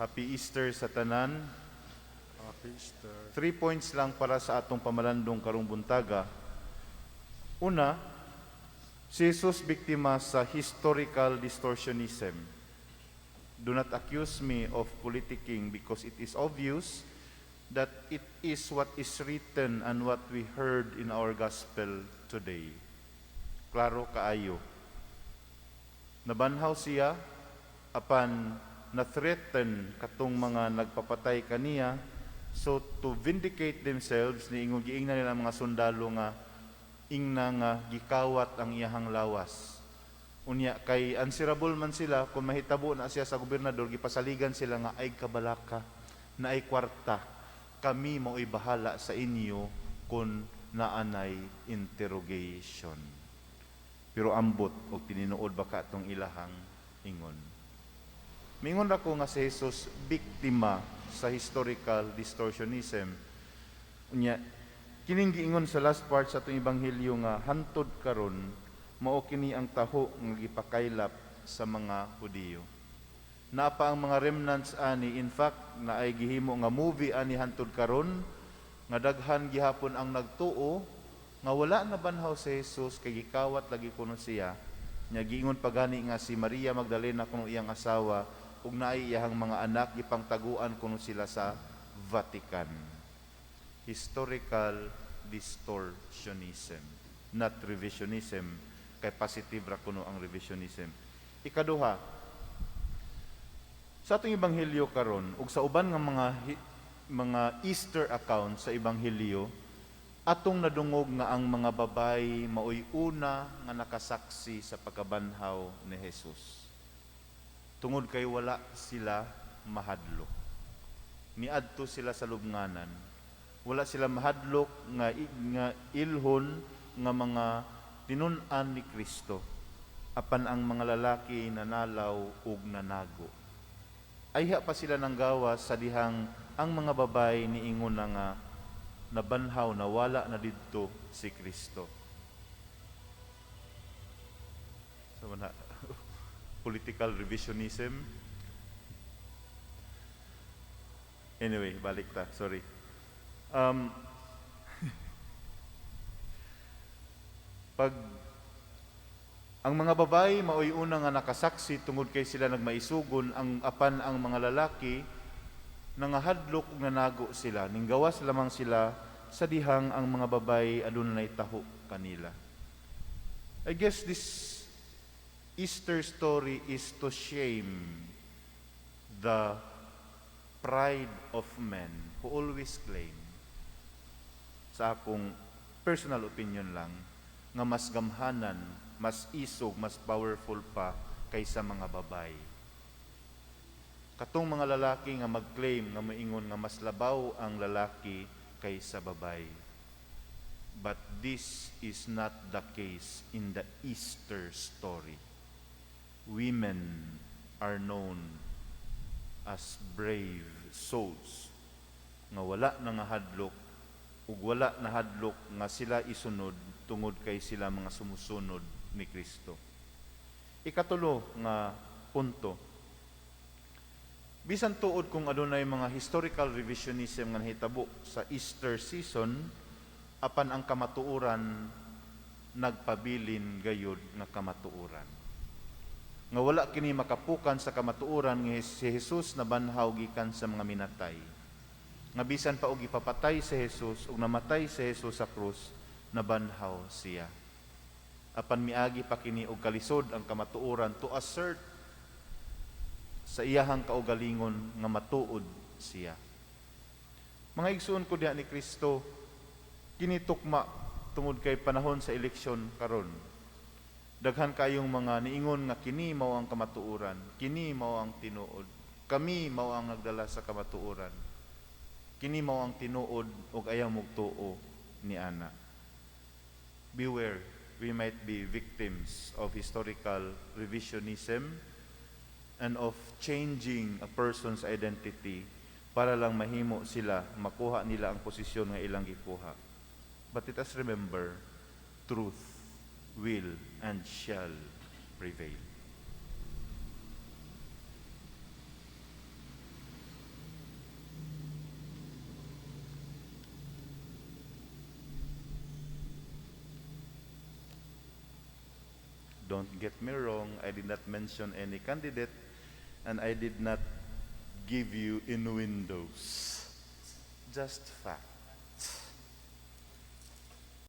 Happy Easter sa tanan. Happy Easter. 3 points lang para sa atong pamalandong karong buntaga. Una, si Jesus biktima sa historical distortionism. Do not accuse me of politicking because it is obvious that it is what is written and what we heard in our gospel today. Klaro kaayo. Nabanhaw siya apan na-threaten katong mga nagpapatay kaniya, so to vindicate themselves, niingon, giingnan nila ang mga sundalo nga ingna nga gikawat ang iyahang lawas. Unya kay answerable man sila kung mahitabo na siya sa gobernador, gipasaligan sila nga ay kabalaka na ay kwarta, kami mao'y bahala sa inyo kung naanay interrogation. Pero ambot og tinuod ba ka atong ilahang ingon. Mingon ra ko nga si Jesus biktima sa historical distortionism. Unya kining giingon sa last part sa atong ebanghelyo nga hantod karon mao kini ang taho nga gipakaylap sa mga Hudiyo. Naa pa ang mga remnants ani. In fact, naay gihimo nga movie ani hantod karon nga daghan gihapon ang nagtuo nga wala na banhaw si Jesus kay gikawat lagi kuno siya. Nya giingon pa gani nga si Maria Magdalena kuno iyang asawa ug naay iyahang mga anak, gipangtaguan kuno sila sa Vatican. Historical distortionism, not revisionism, kay positive ra kuno ang revisionism. Ikaduha, sa atong ebanghelyo karon ug sa uban nga mga Easter account sa ebanghelyo, atong nadungog nga ang mga babay maoy una nga nakasaksi sa pagkabanhaw ni Jesus tungod kay wala sila mahadlok. Niadto sila sa lubnganan. Wala sila mahadlok nga ilhon nga mga tinun-an ni Kristo. Apan ang mga lalaki nanalaw ug nanago. Ayha pa sila nanggawas sa dihang ang mga babay niingon na nga nabanhaw na, wala na didto si Kristo. So, na, political revisionism. Anyway, balik ta, sorry. Pag ang mga babae maoy una nga nakasaksi tungod kay sila nagmaisugon ang, apan ang mga lalaki nangahadlok ug nanago sila. Ninggawas lamang sila sa dihang ang mga babae adunay taho kanila. I guess this Easter story is to shame the pride of men who always claim, sa akong personal opinion lang, nga mas gamhanan, mas isog, mas powerful pa kaysa mga babae. Katong mga lalaki nga mag-claim nga moingon nga mas labaw ang lalaki kaysa babae. But this is not the case in the Easter story. Women are known as brave souls nga wala nangahadlok ug wala nahadlok nga sila isunod tungod kay sila mga sumusunod ni Kristo. Ikatulo nga punto. Bisan tuod kung adunay mga historical revisionism nga nahitabo sa Easter season, apan ang kamatuoran nagpabilin gayud nga kamatuoran. Nga wala kini makapukan sa kamatuoran nga si Jesus nabanhaw gikan sa mga minatay. Nga bisan pa og ipapatay si Jesus ug namatay si Jesus sa krus, nabanhaw siya. Apan miagi pa kini og kalisod ang kamatuoran to assert sa iyahang kaugalingon nga matuod siya. Mga igsuon ko diha ni Kristo, kini tukma tungod kay panahon sa eleksyon karon. Daghan kayong mga niingon nga kini mao ang kamatuoran, kini mao ang tinuod. Kami mao ang nagdala sa kamatuoran. Kini mao ang tinuod ug ayaw mugtuo ni ana. Beware, we might be victims of historical revisionism and of changing a person's identity para lang mahimo sila, makuha nila ang posisyon nga ilang gikuha. But let us remember, truth will and shall prevail. Don't get me wrong, I did not mention any candidate and I did not give you innuendos. Just facts.